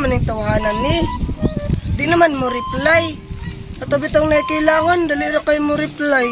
man yung tawanan ni? Di naman mo reply. Ato bitong na kailangan, dali ra kayo mo reply.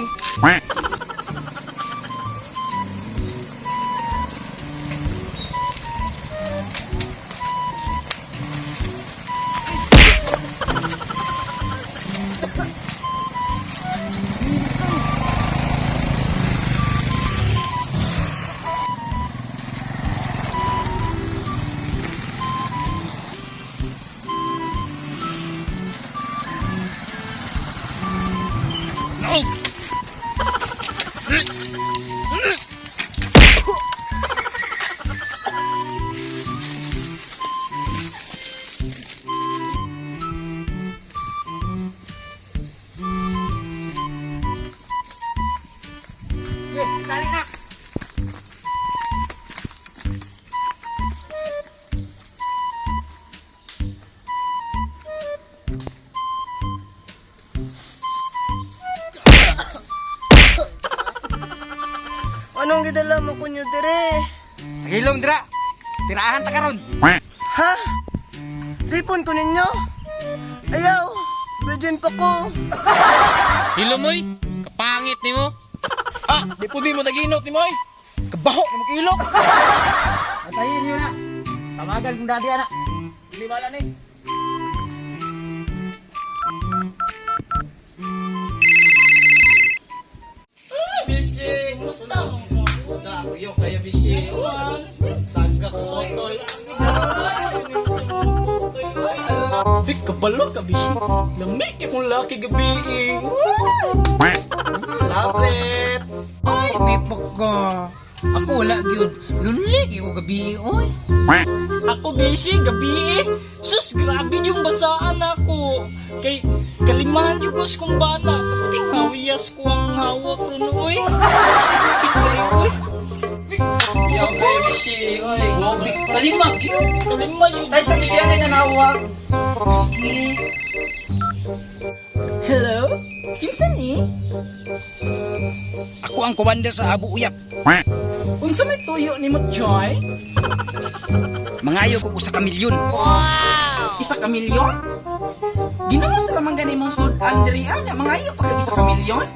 Anong gidala mo kunyo dire? Hilom dira. Tirahan ta karon. Ha? Ripon ko ninyo? Ayaw, virgin pa ko. Hilomoy, kapangit nimo. Ah, di po di mo taginot ni Moy. Kabaho na mag-ilok. Patayin niyo na. Tamagal kung dadi ana. Liwala ni. Bishi, kumusta mo? Yo kaya bisi. Tagak totoy. Di kabalo ka bisi. Lami kay mong laki gabi. Lapit. Ay, pipok ko. Ako wala gyud. Lunli gyud ko gabi oy. Ako bishi, gabi eh. Sus, grabe yung basaan ako. Kay kalimahan yung kus kong bana. Kating hawiyas ko ang hawak ron, oy. Sakit kayo, oy. Yo kaya bisi. Oy, Grabe, kalima gyud. Kalima yun. Tay sa bisi ani nanawag. Hello? Kinsa ni? Ako ang commander sa Abu Uyap. Unsa may tuyo nimo, Joy? Mangayo ko usa ka milyon. Isa ka milyon? Ginamo sa lamang gani mong sud Andrea nya mangayo pa kag isa ka milyon?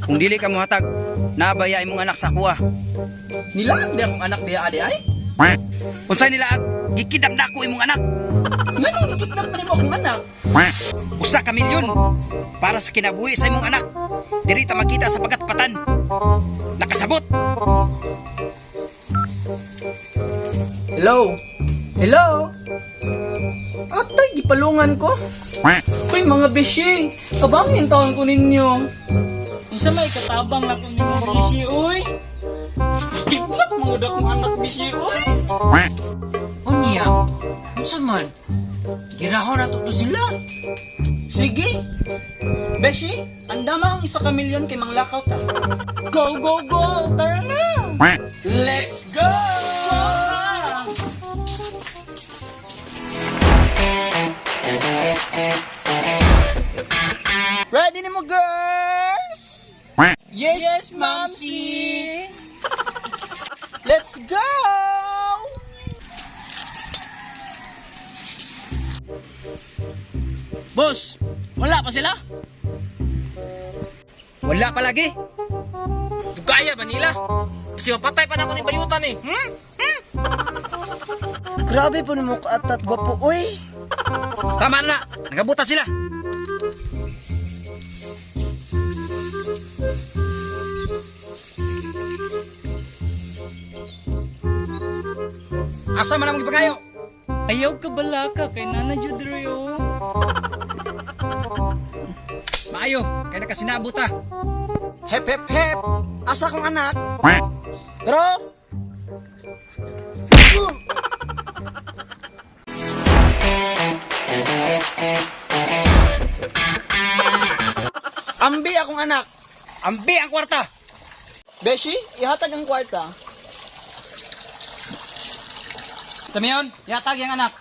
Kung dili ka mohatag, nabaya imong anak sa kuha. Nilaag di akong anak diha adi ay. Unsay nila gikidnap na ako imong anak. Nganong gikidnap man nimo akong anak? Usa ka milyon para sa kinabuhi sa imong anak. Diri ta makita sa pagatpatan. Nakasabot. Hello? Hello? Atay, gipalungan ko. Uy, mga bishi, kabangin taon ko ninyo. Unsa may katabang na ko nimo, bishi, uy. Kidnap mo na akong anak, bishi, uy. Unya, unsa man? Girahon na to sila. Sige. Beshi, andama ang isa ka milyon kay manglakaw ta. Go, go, go! Tara na! Let's go! Go na! Ready na mo, girls? Yes, Yes, Mamsi! Let's go! Boss, wala pa sila? Wala pa lagi. Dugaya ba nila? Kasi mapatay pa na ako ni bayutan eh. Hmm? Grabe po nimo kaatat gwapo, uy. Tama na. Nagabutan sila. Asa man among gipagayo? Ayaw ka balaka kay Nana Judroy, oh. Maayo, kay nakasinabot ta. Hep, hep, hep! Asa kong anak? Tara. Ambi akong anak. Ambi ang kwarta. Beshi, ihatag ang kwarta. Simeon, yatag yang anak.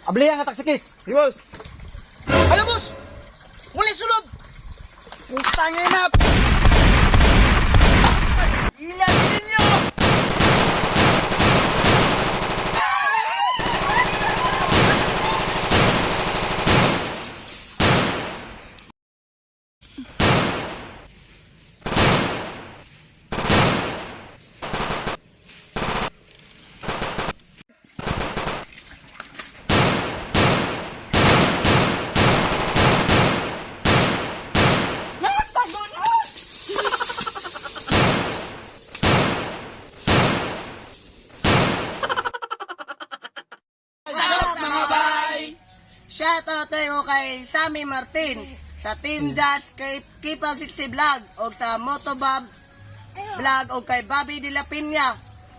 Abli ang atak sikis. Di boss. Ano boss? Wala sulod. Putang ina! Ilan ninyo! Natago na! Mga bay! Shoutout tayo kay Sammy Martin sa Team Jazz kay Kipag 60 Vlog o sa Motobob Vlog o kay Bobby De La Piña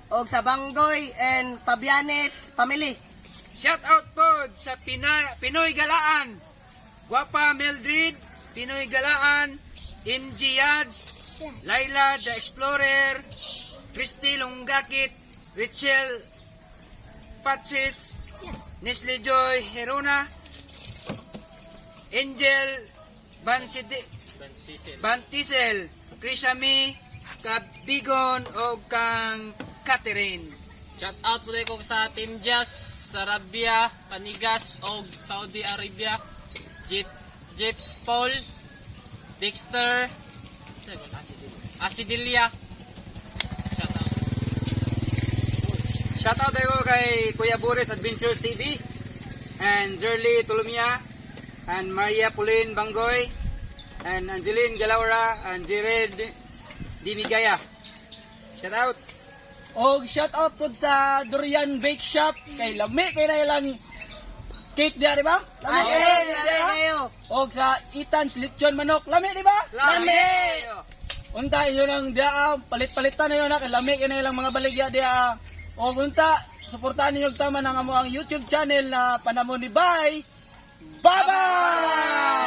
o sa Banggoy and Fabianes Family. Shout out po sa Pinoy Galaan. Guapa Mildred, Pinoy Galaan, MG Yads, Laila the Explorer, Christy Lunggakit, Rachel Patches, Nestle Joy Herona, Angel Bantisel, Krishami, Kabigon o kang Catherine. Shout out po ko sa Team Jazz, Sarabia, Panigas og Saudi Arabia. Jeep Jeeps Paul, Dexter, Asidilia. Shout out. Shout out tayo kay Kuya Boris Adventures TV and Jerly Tulumia and Maria Pauline Bangoy and Angeline Galaura and Jared Dimigaya. Shout out. Og shout out po sa Durian Bake Shop kay lami kay na ilang cake diya, di ba? Lami! Lami Kayo! Og sa Itan's Lechon Manok, lami di ba? Lami! Unta yun ang diya, palit-palitan na yun na kay lami kay na ilang mga baligya diya. Og unta suportahan ninyo tama ng amo ang YouTube channel na Panamon ni Bay. Bye-bye!